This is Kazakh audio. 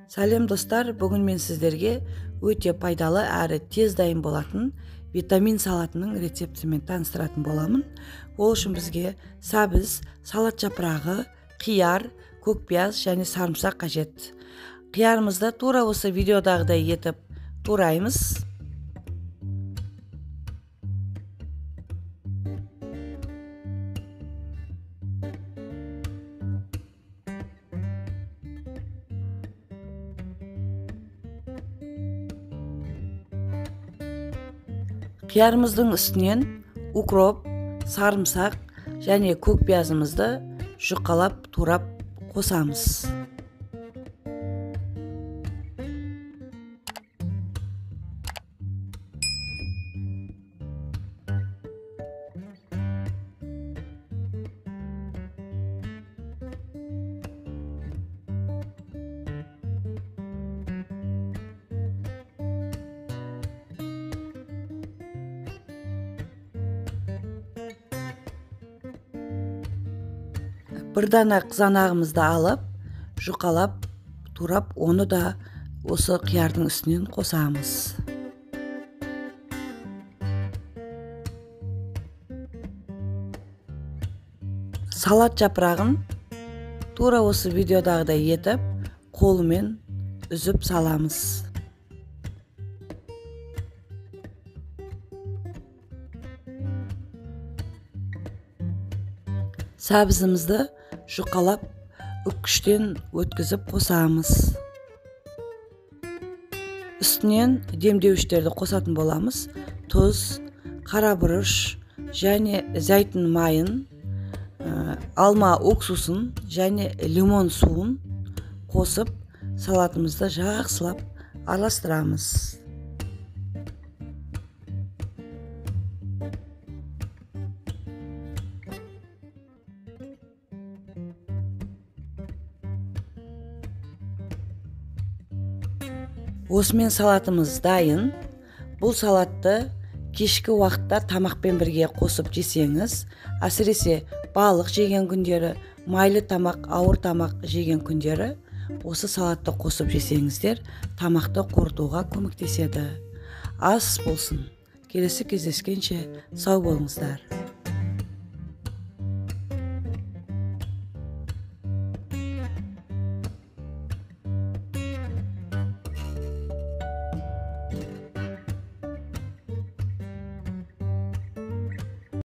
Сәлем достар, бүгін мен сіздерге өте пайдалы әрі тез дайын болатын витамин салатының рецептімен таныстыратын боламын. Ол үшін бізге сәбіз, салат жапырағы, қияр, көк пияз және сарымсақ қажет. Қиярымызды тура осы видеодағыдай етіп тураймыз. Қиярымыздың үстінен укроп, сарымсақ және көк пиязымызды жұқалап турап қосамыз. Бір дана қызанағымызды алып, жұқалап, турап, оны да осы қиярдың үстінен қосамыз. Салат жапырағын тура осы видеодағыдай етіп, қолымен үзіп саламыз. Сәбізімізді жұқалап, үккіштен өткізіп қосамыз. Үстінен демдеуіштерді қосатын боламыз. Тұз, қара бұрыш және зәйтүн майын, алма уксусын және лимон суын қосып, салатымызды жақсылап араластырамыз. Осымен салатымыз дайын. Бұл салатты кешкі уақытта тамақпен бірге қосып жесеңіз, әсіресе балық жеген күндері, майлы тамақ, ауыр тамақ жеген күндері осы салатты қосып жесеңіздер, тамақты қорытуға көмектеседі. Ас болсын. Келесі кездескенше сау болыңыздар.